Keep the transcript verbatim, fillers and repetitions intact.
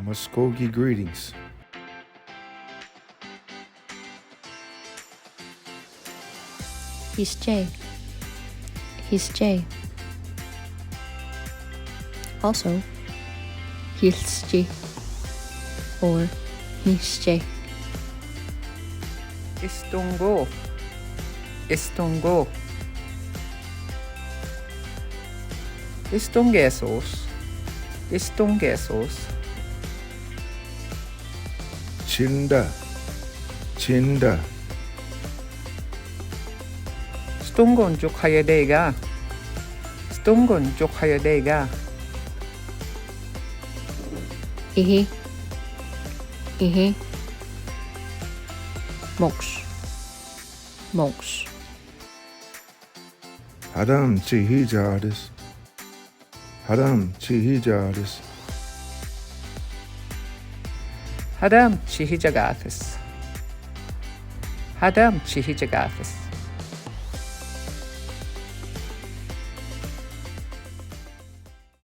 Muskogi greetings. Histje. Histje. Also, histje or histje. Istungo. Istungo. Istungesus. Istungesus. Chinda. Chinda. Stungon jukaia dega. Stungon jukaia dega. Ihi. Ihi. Moks. Moks. Hadam chihijaris. Hadam chihijaris. Hadam chihijagatis. Hadam chihijagatis.